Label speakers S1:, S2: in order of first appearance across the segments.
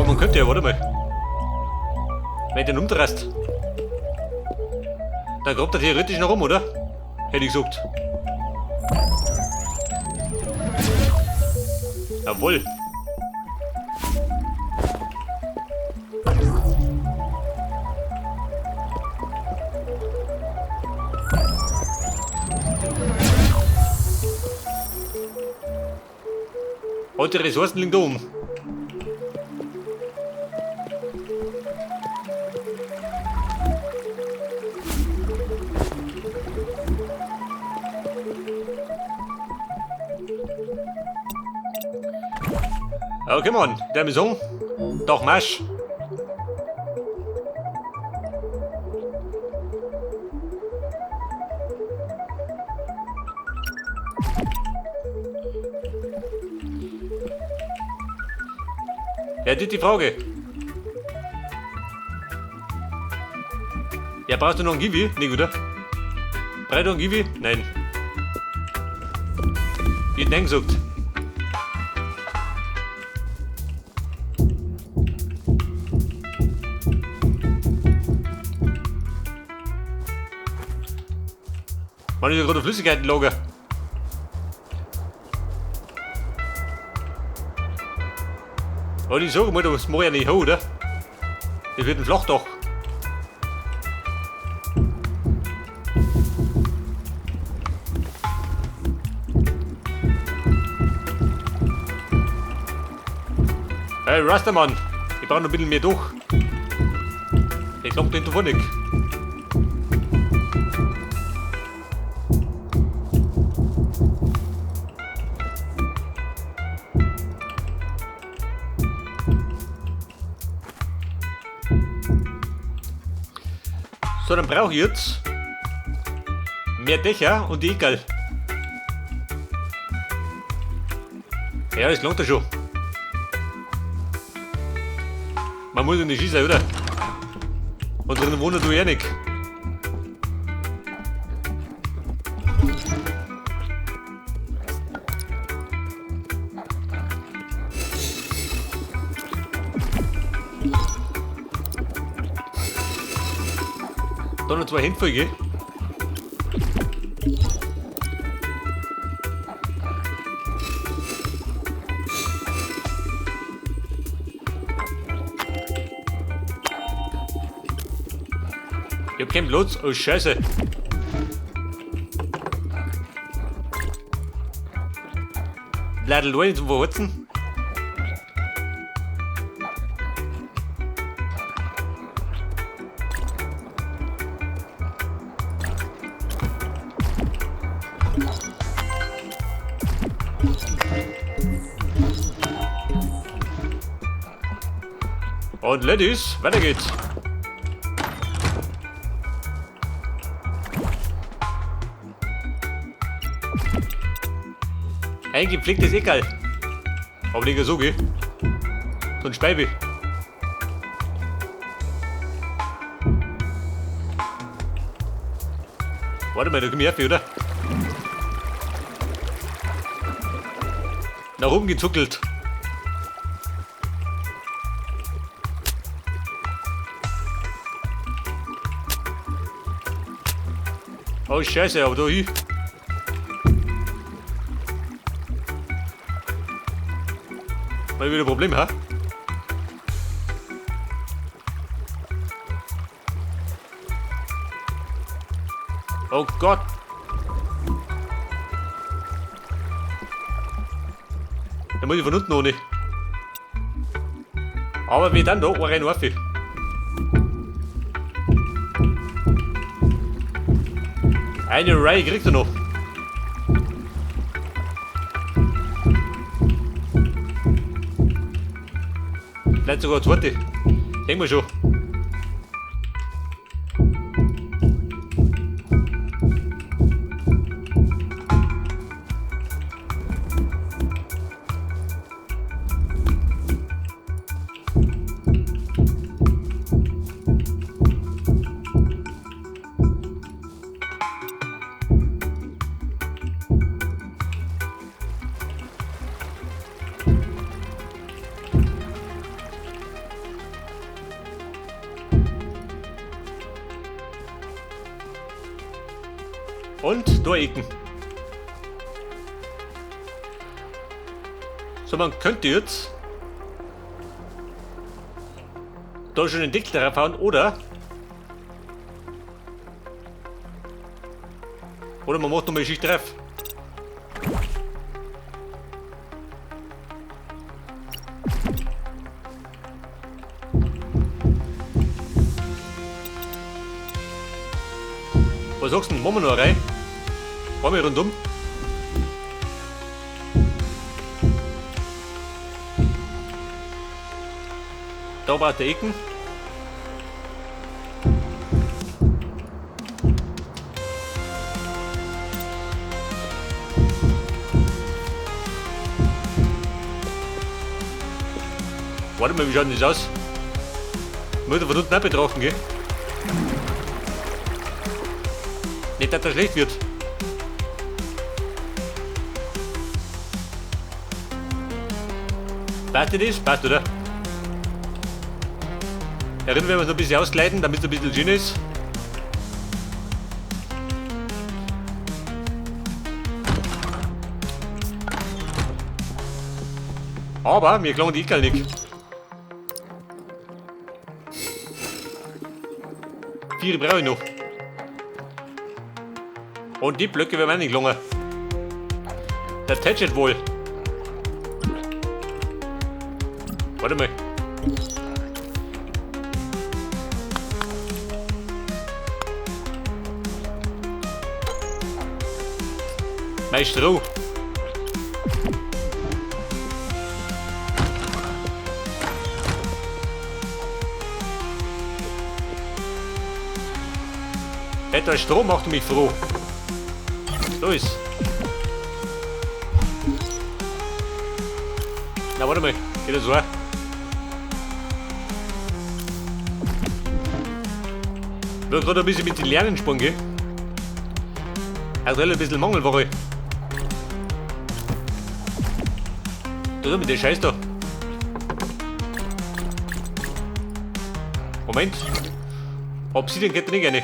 S1: Aber man könnte ja, warte mal. Wenn den umdrehst. Dann kommt er theoretisch noch rum, oder? Hätte ich gesagt. Jawohl. Und die Ressourcen liegen da oben. Okay, Mann, der Mission. Doch, Marsch. Ja, die Frage. Ja, brauchst du noch einen Kiwi? Nee, oder? Brauchst du einen Kiwi? Nein. Ich hätte nein gesagt. Mann, ist ja gerade Flüssigkeiten Lager. Und ich sage mal, das mach ich ja nicht hoch, oder? Das wird ein Flachdach. Hey Rastermann, ich brauche noch ein bisschen mehr durch. Ich glaube, den davon nicht. So, dann brauche ich jetzt mehr Dächer und die Egal. Ja, das langt ja schon. Man muss ja nicht schießen, oder? Und drinnen wohnen du eh nicht. Da noch zwei Hände voll, gell? Ich hab keinen Platz. Oh Scheiße. Bladel allein zum Verheizen. Und Ladies, weiter geht's. Eingepflegtes Eckerl. Aber nicht so, gell? So ein Speibe. Warte mal, da komm ich her, oder? Nach oben gezuckelt. Oh Scheiße, aber da hin. Mal wieder ein Problem, ha? Oh Gott! Da muss ich von unten ohne. Aber wie dann da rein auf. Eine Reihe kriegst du noch. Vielleicht sogar eine zweite. Denken wir schon. Und da Ecken. So, man könnte jetzt da schon den Deckel draufhauen, oder? Oder man macht nochmal die Schicht drauf. Was sagst du denn? Machen wir noch eine Reihe? Fahren wir rundum. Da braucht der Ecken. Warte mal, wie schaut denn das aus? Muss ich von unten auch betrachten, gell? Nicht, dass das schlecht wird. Passt dir das? Passt, oder? Erinnern werden wir es noch ein bisschen ausgleiten, damit es ein bisschen schön ist. Aber mir klang die Eckerl nicht. 4 brauche ich noch. Und die Blöcke werden auch nicht gelungen. Der tätschelt wohl. Warte mal. Mein Stroh. Etwas Stroh macht mich froh. So ist. Na, warte mal. Geht das so? Ich will gerade ein bisschen mit den Lernen sparen, gell? Aktuell ein bisschen Mangelware. Da mit der Scheiß da. Moment. Obsidian geht nicht rein.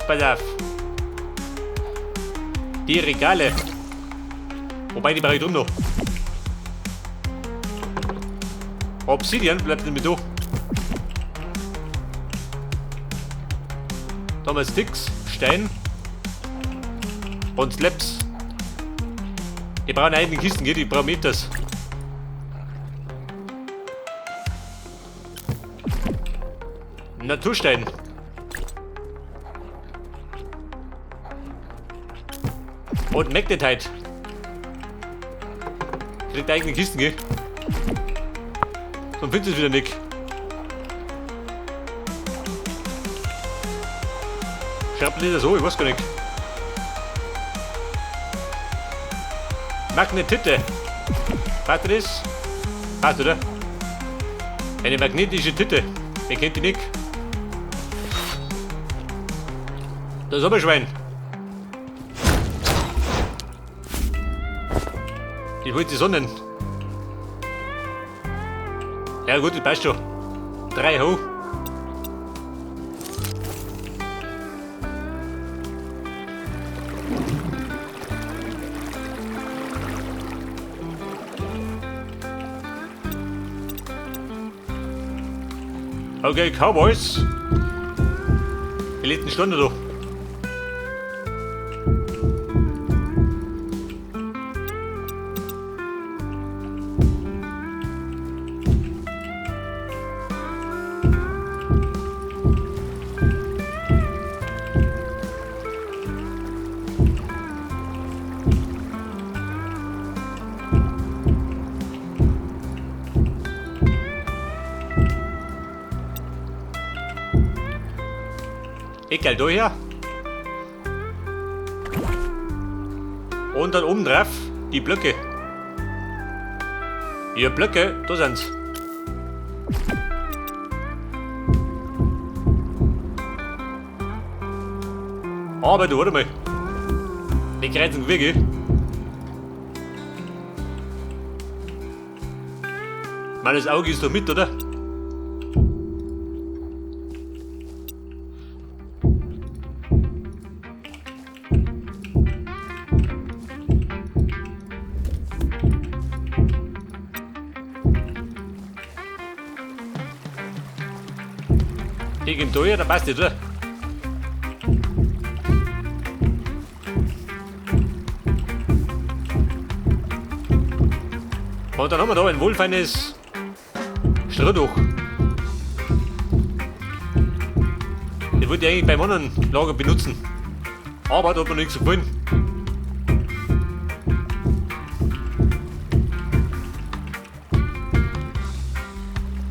S1: Pass auf. Die Regale. Wobei, die brauche ich drum noch. Obsidian bleibt nicht mehr da. Da haben wir Sticks, Stein und Slabs. Die brauchen eigene Kisten, geht? Die brauchen öfters. Naturstein. Und Magnetite. Kriegt eigene Kisten, gell? Sonst findest du es wieder nicht. Schreibt das so? Ich weiß gar nicht. Magnetite. Passt das? Passt, oder? Eine magnetische Titte. Wer kennt die nicht? Das ist aber Schwein. Ich wollte die Sonnen. Ja gut, das passt schon. 3 hoch. Okay, Cowboys. Die letzten Stunde doch. Egal, da her. Und dann oben drauf die Blöcke. Die Blöcke, da sind's. Aber du, warte mal. Die Kreuzung wirklich. Meine, das Auge ist doch mit, oder? Ich gebe da, dann passt das, oder? Und dann haben wir da ein wohlfeines Strohdach. Den wollte ich eigentlich beim anderen Lager benutzen. Aber da hat mir nichts gefallen.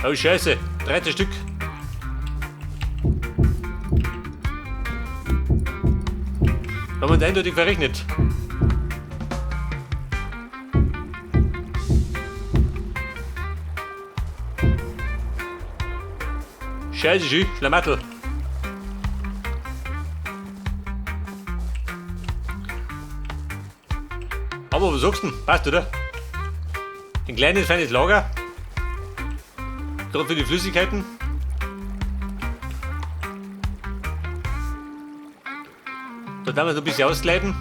S1: Oh Scheiße, 13 Stück. Da haben wir uns eindeutig verrechnet. Scheiße, schön, Schlamattel. Aber was sagst du denn? Passt, oder? Ein kleines, feines Lager. Gerade für die Flüssigkeiten. Da werden wir noch ein bisschen ausgleiten.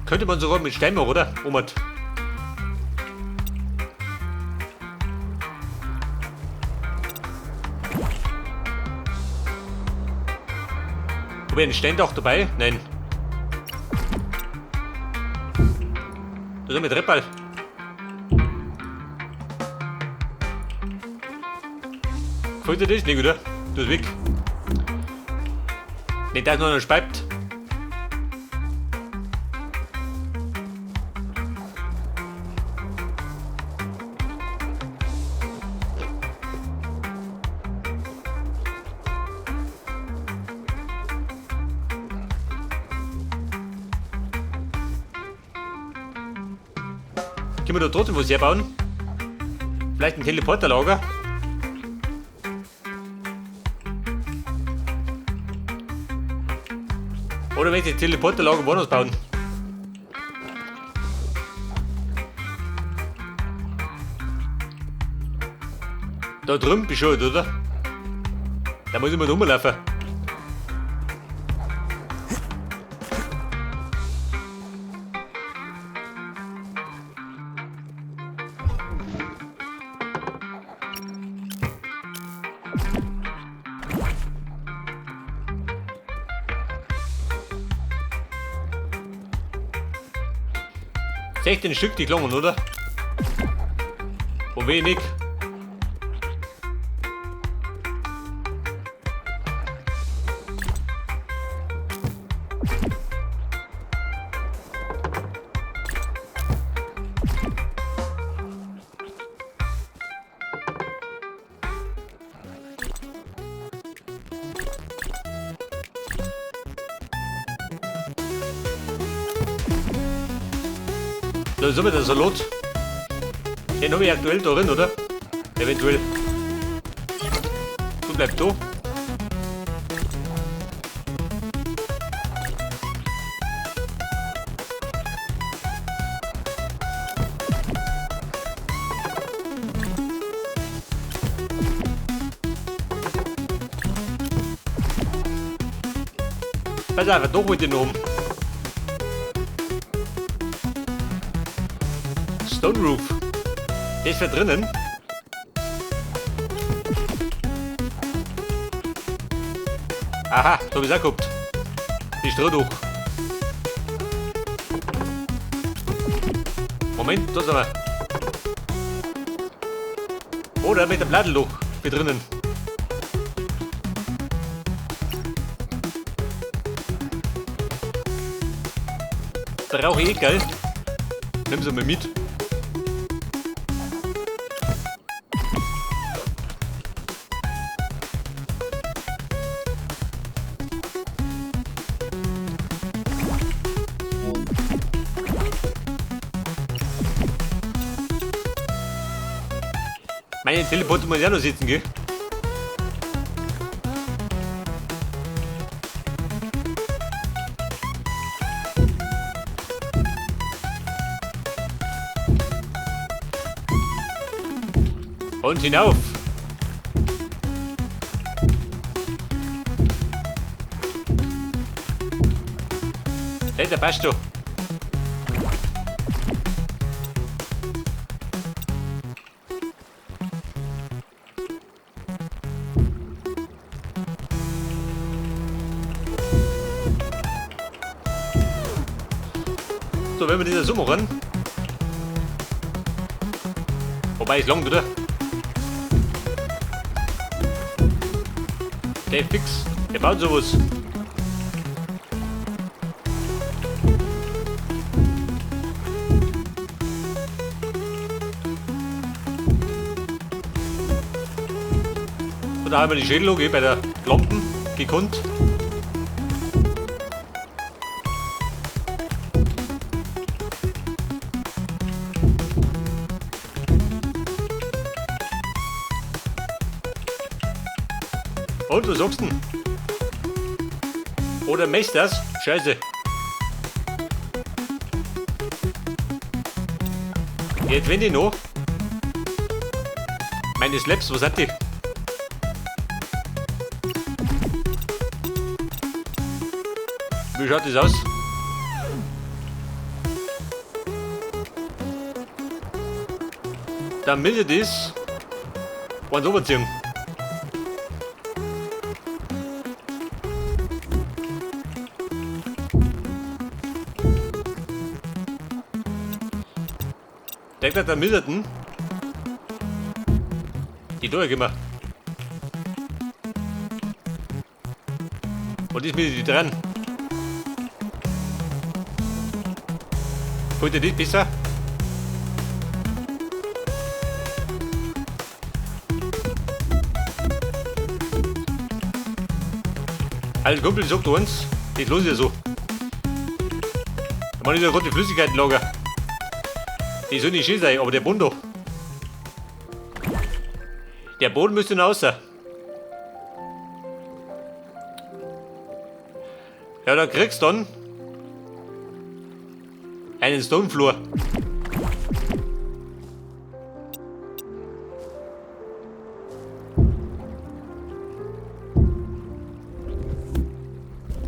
S1: Könnte man sogar mit Stein machen, oder? Omert. Hab ich einen Steindach dabei? Nein. Da sind wir Treppal. Gefällt dir das nicht, oder? Du bist weg. Nicht, dass noch einer speibt. Können wir da trotzdem was herbauen? Vielleicht ein Teleporterlager? Oder wenn ich das Teleporterlager woanders bauen? Da drüben bist du schon, oder? Da muss ich mal rumlaufen. 16 Stück die Klommen, oder? Wo wenig. Da ist immer der Salat. Den habe ich aktuell da drin, oder? Eventuell. Du bleibst da. Pass auf, doch mit den um. Stone Roof. Der ist da drinnen. Aha, da hab ich's auch gehabt. Die Strohdach. Moment, da sind wir. Oder mit dem Blattloch hier drinnen. Brauche ich eh, gell? Nimm sie mal mit. Meine Teleporter muss ich auch noch sitzen, gell? Und hinauf. Hey, der passt schon. So, wenn wir diese Summe ran. Wobei ist lang, oder? Der fix, der baut sowas. Und da haben wir die Schädellogik bei der Lampen gekonnt. Und was sagst du denn? Oder messt das? Scheiße. Jetzt wenn die noch. Meine Slaps, wo sind die? Wie schaut das aus? Dann müsste das eins runterziehen. Denkt der Millerton? Die durchgemacht. Und ist mir die dran? Holt ihr nicht besser? Also Kumpel, sagt uns, das lohnt sich ja so. Da man ist ja gerade die Flüssigkeiten lager. Die soll nicht schön sein, aber der Boden da. Der Boden müsste noch raus. Ja, da kriegst du dann einen Stonefloor.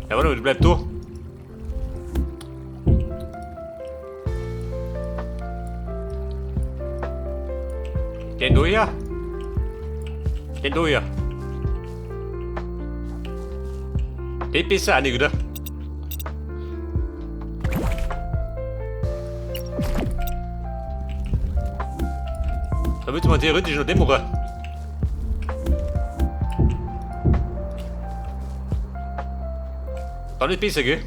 S1: Ja, warte mal, bleib du. Den du hier? Den du hier. Den bist du auch nicht, oder? Da müsste man theoretisch noch den machen. Dann ist besser, gell?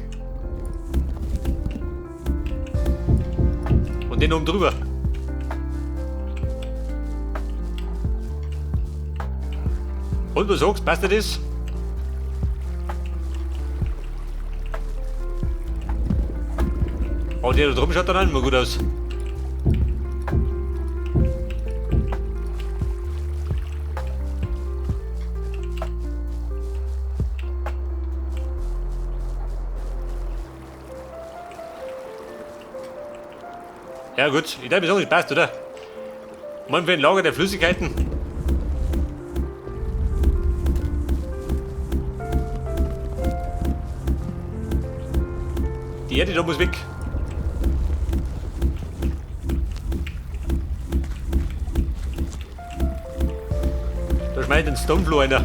S1: Und den oben drüber. Und was sagst du, passt dir das? Aber der da drüben schaut dann auch nicht mehr gut aus. Ja gut, ich glaube, es passt, oder? Man für ein Lager der Flüssigkeiten. Die Erde da muss weg. Da schmeißt den Stonefloor einer.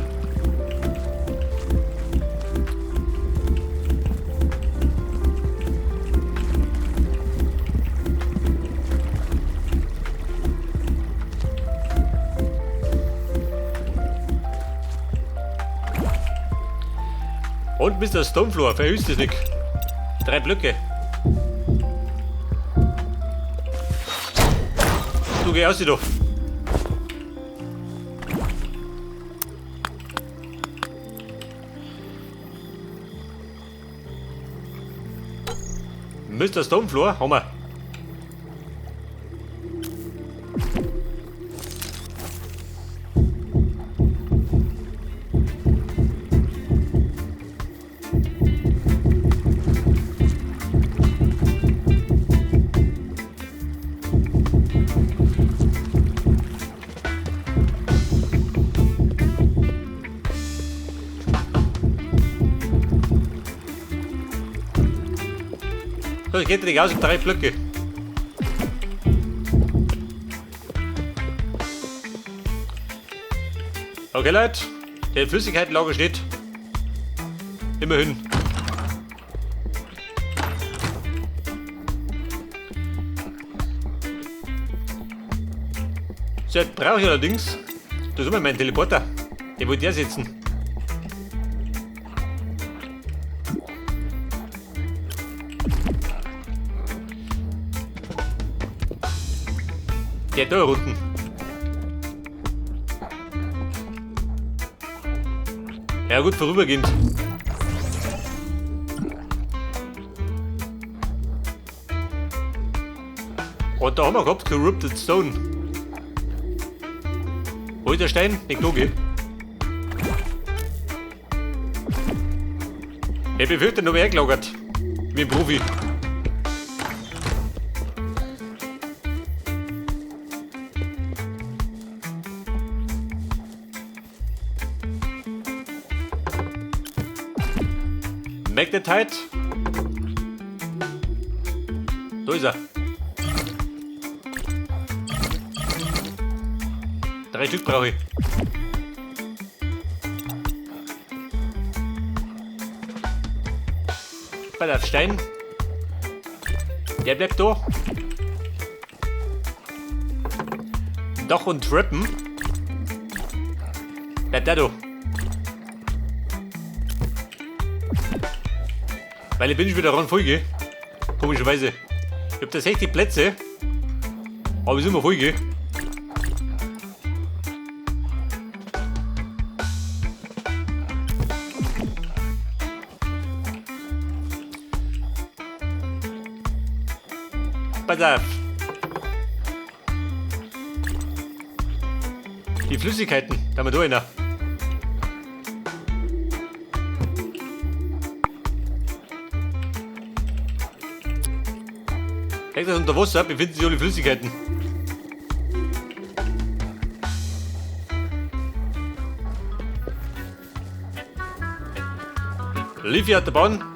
S1: Und Mr. Stonefloor, verhüst es nicht. 3 Blöcke. Du geh aus, doch. Mr. Stonefloor, haben wir. So, ich geht nicht aus, 3 Blöcke. Okay, Leute. Der Flüssigkeitenlager steht. Immerhin. So, jetzt brauche ich allerdings. Da ist immer mein Teleporter. Der will der sitzen. Der da unten. Ja gut, vorübergehend. Und da haben wir gehabt, Corrupted Stone. Wo ist der Stein? Nicht da, gell? Ich befürchte, noch mehr gelagert. Wie ein Profi. Magnetite. Da ist er. 3 Stück brauche ich. Bei der Stein. Der bleibt da. Dach und Treppen. Bleibt der da. Weil ich bin schon wieder ran voll, gell? Komischerweise. Ich hab da 60 Plätze. Aber ich bin immer voll, gell? Pass auf. Die Flüssigkeiten, da haben wir da einer. Direkt das unter Wasser befinden sich alle Flüssigkeiten. Lief hier auf der Bahn.